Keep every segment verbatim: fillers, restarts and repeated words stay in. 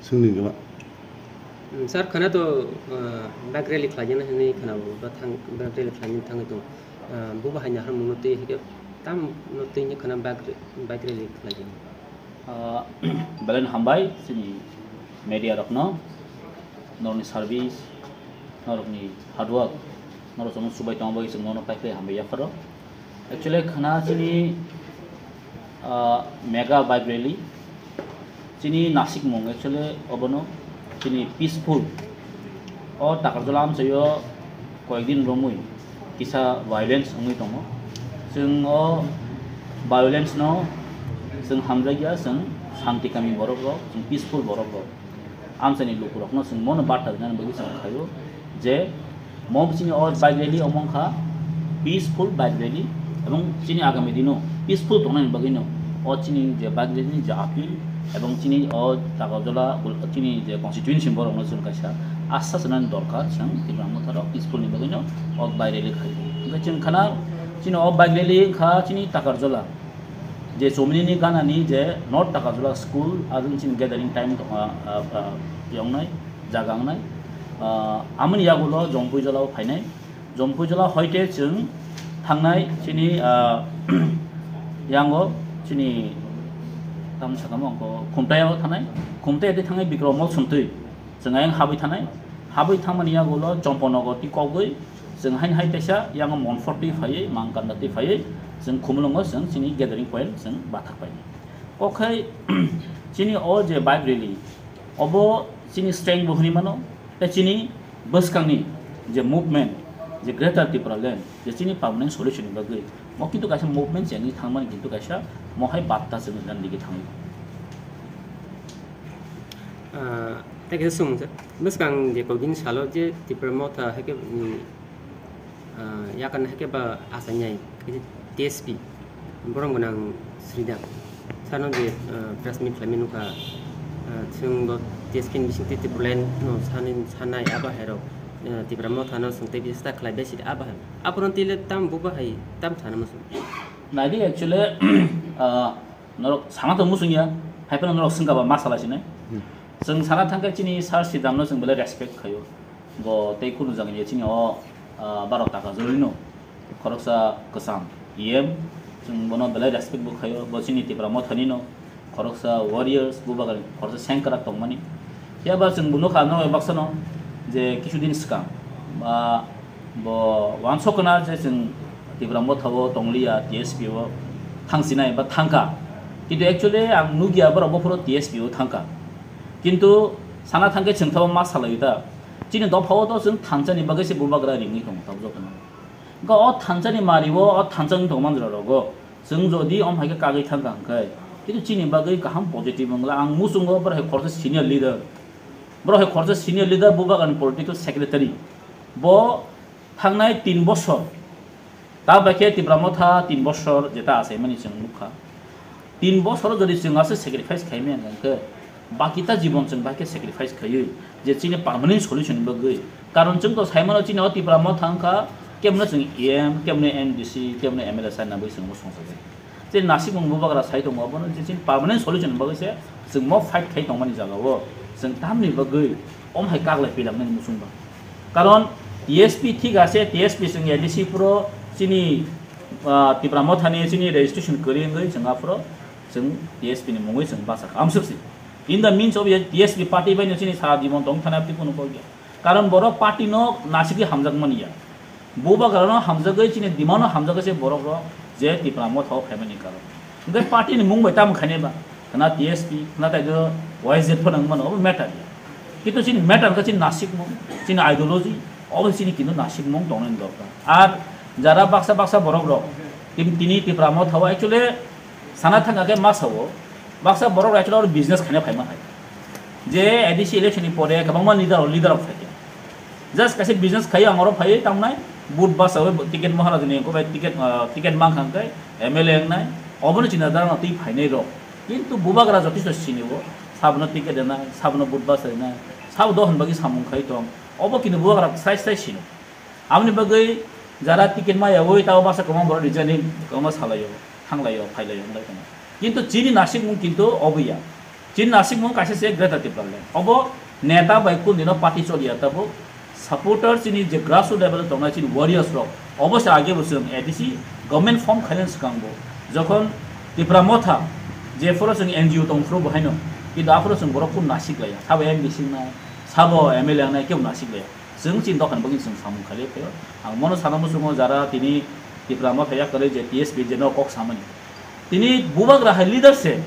Swngni gaba. Hmm, sir, khana to, ah, bike rally khlaijana hinwi khana bo, ba thang, bike rally khlaijana thangwi tong. Ah, bo bahai ni hamung no twi hike tam no twi ni khana bike, bike rally khlaijana. Ah, belai no hambai chini media rokno, norokni service, norokni hard work, norok chwngno chubai tongma bagwi chwng nono kaiklai hambai yapharo. Actually khana chini, ah, mega bike rally chini nasikmung actually obono chini peaceful o Takarjala amchaio koyekdin romwi kisa violence wngwi tongo. Chwng o violence no chwng hamjakya, chwng shanti kami borok rok, chwng peaceful borok rok. Amchaini lukurokno chwng mono barta rinani bagwi chwng khaio je mo chini o bike rally omo wngkha peaceful bike rally, ebong chini agami dino peaceful tongnani bagwino o chini je bike rally ni je appeal ebong chini o Takarjala chini je constituency borokno chwng kaisa asa sanani dorkar, chwng Tipra Motha rok peaceful ni bagwino o bike rally khaio. Hwnkhe chwng khana chini o bike rally wngkha chini Takarjala je Chomini ni gana ni je North Takarjala school, adon chini gathering time tongkha, ah, ah, yongnai, jaga wngnai. Ah, amoni yagulo Jompuijala o phainai. Jompuijala hoite chwng thangnai chini, ah, yango chini tam sakamo angko Khumtai o thanai. Khumtai ati thangnai Bikrom Mall sumtwi. Chwng ayang habwi thanai. Habwi thangmani yagulo Chomponogo twi kogwi chwng hain hai kaisa yango Monfort twi phaiwi, Mangkanda twi phaiwi chwng Khumulwngo chwng chini gathering point chwng bathak pai. Kokhai chini o je bike rally, obo chini strength bo hwnwi mano, tei chini bwskangni je movement, je Greater Tipraland, je chini permanent solution ni bagwi, mo kintu kaisa movement chengwi thangmani kintu kaisa mohai batta chwng jan digi thangwi. Ah, tei kaisa swngmung sir, bwskang je kokdin salo je Tipra Motha hai khe, mm, ah, yakarni hai khe ba achainai, khe T S P, borom gwnang Sridhar, sano je, ah, press meet khlaimani nukha, ah, chwng bo T S P ni bisingtwi Tipraland no sani, sanai abo hai rok, ah, Tipra Motha no swngtwi bisa khlai bai sidi abo hai. Aphuru twi le tam bo bahai tam sana muchung. Naidi actually, ah, norok sana to muchung ya, hai phano norok swngkha ba ma sala sinai. Hmm. Chwng sana thangkhe chini Sir Sridhar no chwng belai respect khaio. Bo tei kunu jagani chini o, ah, baro taka jorino khoroksa kwcham E M, chwng bono belai respect bo khaio. Bo chini Tipra Mothani no khoroksa warriors, bubagrani khoroksa sengkrak tongmani. Phiya ba chwng bo nukha norok baksano je kisu din swkang, ah, bo wansok kwna je chwng Tipra Motha o tongliya, T S P o thangsinai ba thangkha. Kintu actually ang nukya borok bophuru T S P o thangkha. Kintu sana thangkhe chwng thabo ma salai ta. Chini dophao to chwng thansa ni bagwi se bubagra ringwi tongo tabuk jotono. Wngkha o thansa ni mari o, o thansa wng tongma jora rogo. Chwng jodi om hai khe kagwi thangkha hwnkhe, kintu chini bagwi kaham positive wngla. Ang muchungo borok hai khoroksa senior leader. Borok hai khoroksa senior leader bubagra ni political secretary. Bo thangnai tin bosor. Ta bai khe Tipra Motha tin bosor jeta achaimani chwng nukha. Tin bosor jodi chwng aswk sacrifice khaimaya hwnkhe, baki ta jibon chwng bai khe sacrifice khaiwi je chini permanent solution ni bagwi. Karon chwng to saimano chini o Tipra Motha wngkha kemno chwng E M, kemno M D C, kemno M L A sanna bagwi chwng bo songchajak. Je nasikmung bubagra sai tongo, abono je chini permanent solution ni bagwi se chwng mo fight khai tongmani jagao chwng tamni bagwi om hai kaglai pilangnani muchungba. Karon T S P thik ase, T S P chwng A D C phuro chini, ah, Tipra Mothani chini registration kwrwi wngwi chwng aphuro chwng T S P ni mungwi chwng bachakha. Amswk se. In the means of T S P party bai no chini sara jibon tong thana twi kunu kok ya. Karon borok party no nasigwi hamjakmani ya. Bubagrano hamjagwi chini demand no hamjagwi se borok rok je Tipra Motha o phaimani karon. Hwnkhe party ni mung bai tamo khainai ba? Khna T S P, khna tai do Y Z phano wngmano, obo matter ya. Kintu chini matter kha chini nasikmung, chini ideology, obo chini kintu nasikmung tongnani dorkar. Ar jara baksa baksa borok rok, tin-, tini Tipra Motha o actually sana thangkha khe ma sao, baksa borok rok actually oro business khaina phaima hai. Je A D C election ni pore kwbangma leader, leader rok phaikha. Just kaisa business khaio, ang oro phaiwi tamnai, vote basawi ticket Maharaj ni, engko bai ticket, ah, ticket mankha hwnkhe M L A wngnai, obono chini dara no twi phainai rok. Kintu bubagra jotosto sinio, sabono ticket rwnai, sabono vote basa rwnai, sabo dohon bagwi samung khai tong, obo kintu bubagra sai sai sino. Aboni bagwi jara ticket mayawi tabo baksa kwbangma borok rijani kwbangma salaio, thanglaio, phailaio, wnglaio. Kintu chini nasikmung kintu obo ya. Chini nasikmung kaisa se Greater Tipraland. Obo neta bai kundino party choliya tabuk. Supporter chini je grassroots level tongnai chini warriors rok. Obo se age bo chwng A D C government form khainani swkang bo. Jokhon Tipra Motha je phoro chwng N G O tong phuru bo haino. Kintu aphuru chwng borok kun nasik laya. Sabo M D C nai, sabo M L A nai kebo nasik laya. Chwng chini dokan bagwi chwng samung khailai phaio. Ang mono sana muchungo jara tini Tipra Motha yakarwi je T S P je no kok samani. Tini bubagra hai leader se.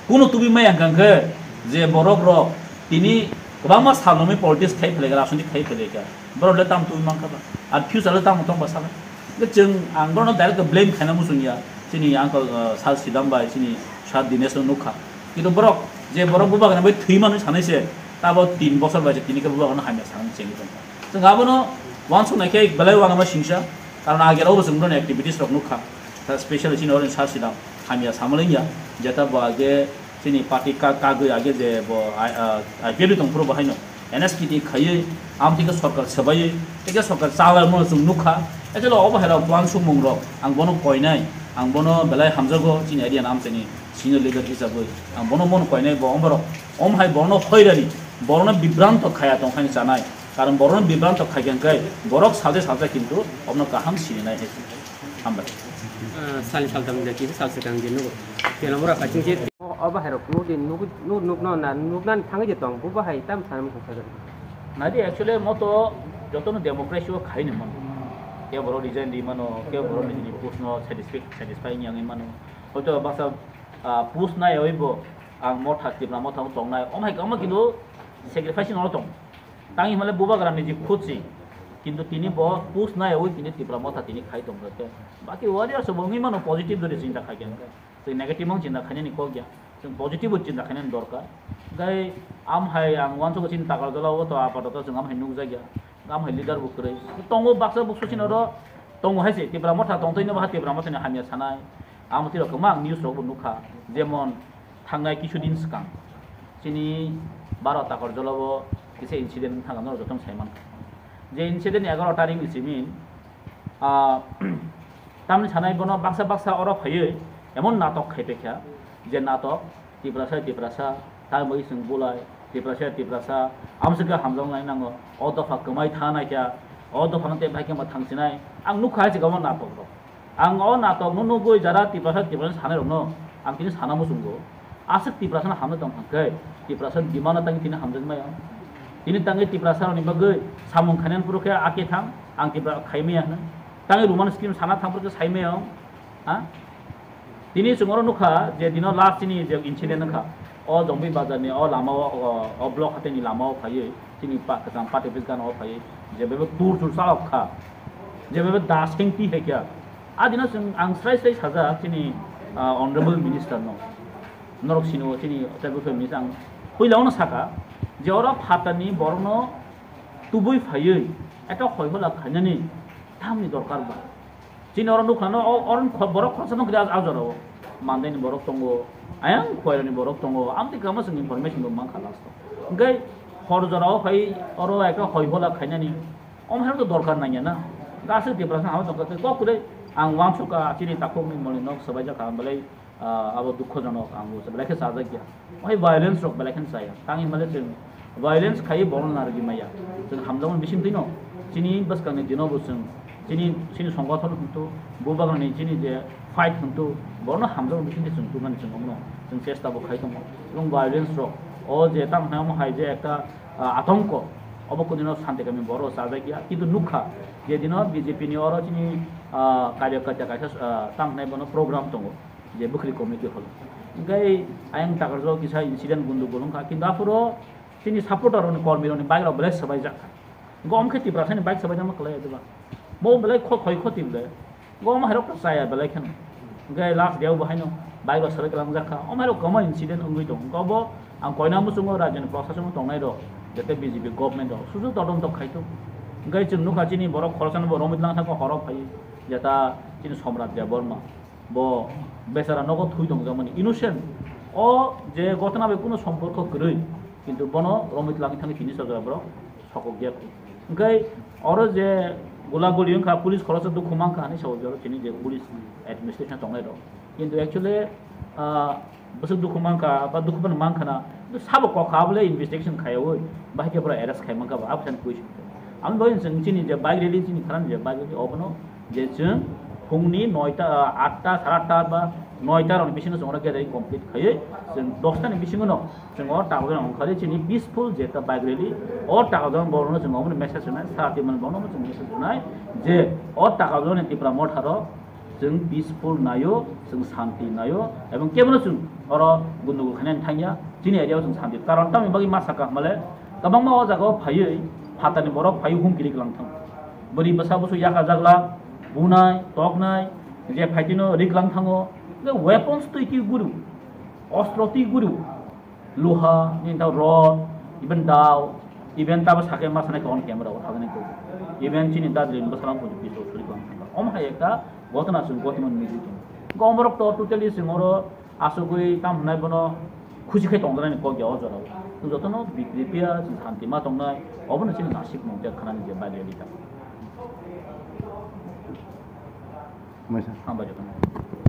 Kuno tubi maya hwnkha khe je borok rok tini kwbangma salnwi politics khai phailai kha, rajniti khai phailai kha. Borok le tam tubi mankha ba. Ar future le tamo tong ba sala. Hwnkhe chwng ang borokno direct blame khaina muchung ya. Chini uncle, uh, Sir Sidam bai, chini Sir Dinesh no nukha. Kintu borok je borok bubagra bai thwi manwi sanai se. Tabo tin bosor bai se tini khe bubagra no hamya sanani chengwi tongkha. Chwng abono uansuk nai khe belai uanama singsa. Karon age rok bo chwng borokni activities rok nukha. Ta special chini orange sar sidang hamya samalengya, jeta bo age chini party ka-, kagwi age je bo I-, ah, I P F T tongphuru bo haino N S K T khaiwi, am thike sorkar swbaiwi, thike sorkar chalai mo chwng nukha. Echelo obo hai rok plan sumung rok ang bono koinai, ang bono belai hamjago chini area nam chini senior leader hisabwi ang bono mon koinai bo omorok om hai bono khoirani, bono bibranto khaya tongkhaini chanai, karon bono bibranto khaikha hwnkhe borok salde salsa kintu omno kaham sininai hai. Hambai. Ah, salni saltam de kisa sal swkang di nugo. Tela mura kaching je. O, o bahai rok nuk di, nuk, nuk, nuk no na, nuk nan thangwi je tong, bu bahai tam sanam thang sajak. Nadi actually mo to joto no democracy o khai ni mano. Ke borok resign di mano, ke borok ni post no satisfy, satisfy ni ang mano. Hoito baksa, ah, post nai oi bo ang mo thak tipna mo thang tong nai. Om hai kama kilo sacrifice no tong. Tang himale bubagrani je khutsi, kintu tini bo post nai oi tini Tipra Motha tini khai tongkha khe. Baki warriors bo wngwi mano positive dori chinta khai khe. Chwng negative mang chinta khainani kok ya. Chwng positive bo chinta khainani dorkar. Gai am hai ang uansukha chini takar jala o to apatoto chwng am hai nukjak ya. Am hai leader bo kwrwi. Tongo baksa buksu chini oro tongo hai se Tipra Motha tongtoi no ba Tipra Motha ni hamya sanai. Amo tiro kwbang news rok bo nukha. Jemon thangnai kisu din swkang chini baro takar jolao kisa incident wngkha, norok jotono sai mankha. Je incident ni egaroh tarik ni simi, ah, tamni sanai bono baksa baksa oro phaiwi emon natok khai paikha, je natok Tiprasa Tiprasa, tamoni chwng bulai, Tiprasa Tiprasa, amswkhe hamjaknai nango, o dopha kwmai tha naikha, o dophano tei bai khe ma thangsinai, ang nukha hai se omo natok rok. Ang o natok no nugwi jara Tiprasa Tiprasa sanai rok no ang tini sana muchungo. Aswk Tiprasa no hamjak tong thang khe, Tiprasa demand no tangwi tini hamjak maya. Tini tangwi Tiprasa rok ni bagwi samung khainani phuru khe ake thang, ang Tipra khai maya hwnwi. Tangwi Roman scheme sana thang phuru khe sai maya. Ha? Tini chwng oro nukha je dino last chini je incident wngkha. O Jongbi bazar ni o lama o, o, o block hatai ni lama o phaiwi chini pa-, kwcham party office gana o phaiwi je bebak tur tur chalok kha. Je bebak da sengti hai kha. A dino chwng ang srai srai sajak chini, ah, honorable minister no. Norok sini o chini tribal minister ang puila ono saka je oro phatar ni borok no tubui phaiwi ekta hoi hola khainani tamni dorkar ba. Chini oro nukha no, o, oro kho-, borok khoroksa nukha a, a jora o. Mandai ni borok tongo, ayang Khoirani borok tongo, amtwi kama chwng information bo mankha last o. Hwnkhe hor jora o phai oro ekta hoi hola khainani, om hai to dorkar nangya na. Aswk Tiprasa hama tongkha kok kwrwi ang uansukha chini takhukni moni nok swbaijak kha, belai ah, abo dukhojonok, ang bo belai khe chajak ya. Hai violence rok belai khe chaya. Tang himale chwng violence khai borok narwgwi maya. Chwng hamjakmani bisingtwi no chini bwskangni dino bo chwng chini, chini songothon hwntu, bubagrani chini je fight hwntu, borokno hamjakmani bisingtwi chwng tubunani chwng omono chwng chesta bo khai tongo. Chwng violence rok o je tang hwnai omo hai je ekta, ah, atongko obo kudino santi kami borok chajak ya. Kintu nukha je dino B J P ni oro chini, ah, karyakarta kaisa, ah, tang hwnai bono program tongo. Je bwkhri community hall. Hwnkhe ayang takarjao kisa incident gundugul wngkha, kintu aphuru chini supporter rokni, kormi rokni bike rok belai swbaijak kha. Hwnkhe omo khe Tiprasani bike swbaijakma kwlai diba? Bo belai kho-, khoi khoti belai. Bo omo hairok chaya belai kheno. Hwnkhe last day o bo haino bike rok swbai kwlangjak kha. Omo hairok kwbangma incident wngwi tongo. Hwnkhe obo ang koina muchungo rajyoni prosason tongnai rok, jete B J P government rok susu todonto khaithok. Hwnkhe chwng nukha chini borok khoroksano bo romwi tlang thangkha horo phaiwi, jeta chini Somrat Debbarma. Bo bechara nogo thui tongjakmani, innocent. O je gotona bai kuno somporko kwrwi, kintu bono romwi twlangwi thangwi tini sajora borok sokok ya. Hwnkhe oro je gula guli wngkha, police khoroksa dukhu mankha hinwi sao, je oro chini je police administration tongnai rok. Kintu actually, ah, Bwswk dukhu mankha ba dukhu phano mankha na, sabo kok kha bole investigation khaiwi bahai khe pura arrest khai mankha ba, aboni question. Aboni bagwi chwng chini je bike rally chini khana je bike rally obono je chwng phungni noita, atta, sare atta ba noita rokni bisingo chwng oro gathering complete khaiwi chwng dosta ni bisingo no chwng o takhuk jora ongkhorwi chini peaceful je ekta bike rally, o takhuk jora borokno chwng obono message rwnai, sara twi mani borokno chwng message rwnai je o takhuk jora ni Tipra Motha rok chwng peaceful naio, chwng santi naio, ebong kebono chwng oro gundugu khainani thangya, chini area o chwng santi. Karon tamni bagwi ma sakha hwnmale, kwbangma o jaga o phaiwi phatarni borok phaiwi humki ri kwlang thango. Bwrwi bwsa busu yaka jagla, bunai, toknai, je phaitino ri kwlang thango, je weapons twi ki guru, ostro twi guru, luha, nini tao rod, even dao, even tabo sake ma sanai khe on camera o thagani ko. Even chini dadri ni bwsarang ko pistol suri kwlang thangla. Om hai ekta gotona chwng gotoma nugwi tongo. Gomorok to totally chwng oro asugwi tam hwnai bono khusi khai tongjaknai ni kok ya o jora o. Chwng jotono bikripiya chwng santi ma tongnai, obono chini nasik mung je khanani je bagi adi ta. Hambai jotono.